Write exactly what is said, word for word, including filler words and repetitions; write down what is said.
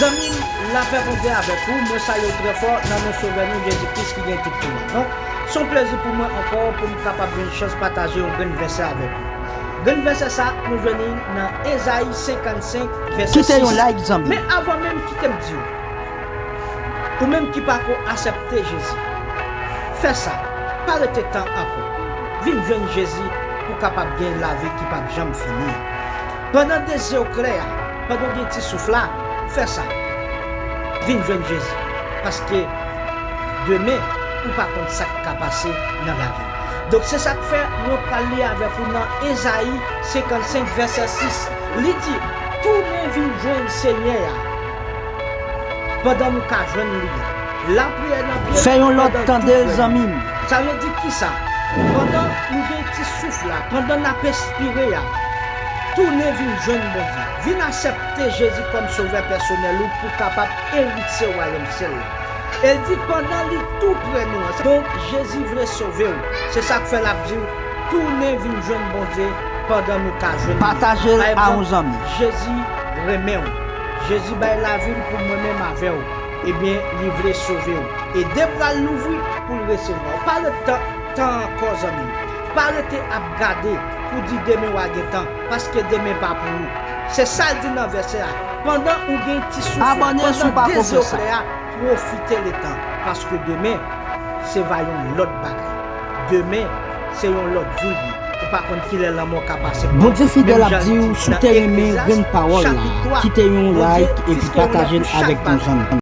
Zanmi m, lapè Bondye avèk ou. Mwen salye w trè fò nan non Sovè nou Jezi Kris ki gen tout pouvwa. Donk, se yon plezi pou mwen ankò pou m kapab jwenn chans pataje yon grenn vèsè avèk ou. Grenn vèsè sa, nou jwenn li nan Ezayi senkannsenk, vèsè sis. Kite yon like, zanmi. Men avan menm, kite m di w, ou menm ki pako aksepte Jezi, fè sa. Pa rete tan ankò. Vin jwenn Jezi pou w kapab gen lavi ki p ap janm fini an. Pandan de zye w klè a, pandan w gen ti souf la, fè sa. Vin jwenn Jezi. Paske demen, ou pa konn sa k ka pase nan lavi w. Donk, se sa k fè mwen pral li avèk ou nan Ezayi senkannsenk, vèsè sis. Li di, tounen vin jwenn Senyè a pandan nou ka jwenn li an. Lapriyè nan pye. Fè yon lòt tande l, zanmi m. Sa vle di kisa? Pandan nou gen ti souf la, pandan n ap espire a, tounen vin jwenn Bondye. Vin aksepte Jezi kòm Sovè pèsonèl ou pou w kapab eritye wayòm syèl la. E l di pandan li tou prè nou an. Donk, Jezi vle sove w. Se sa k fè l ap di w, tounen vin jwenn Bondye pandan nou ka jwenn li. Pataje l a yon zanmi. Jezi renmen w. Jezi bay lavi l pou mwen menm avè w. Ebyen, li vle sove w. E de bra l louvri pou l resevwa w. Pa ret tan, tan ankò, zanmi m. Pa rete ap gade pou di demen w a gen tan, paske demen pa pou ou. Se sa l di nan vèsè a. Pandan ou gen ti souf la, pandan de zye w klè a, pwofite letan, paske demen, se va yon lòt bagay. Demen, se yon lòt jou l ye. Ou pa konn kilè lanmò ka pase. Bondye fidèl ap di w, si w te renmen grenn pawòl la, kite yon like epi pataje l avèk yon zanmi.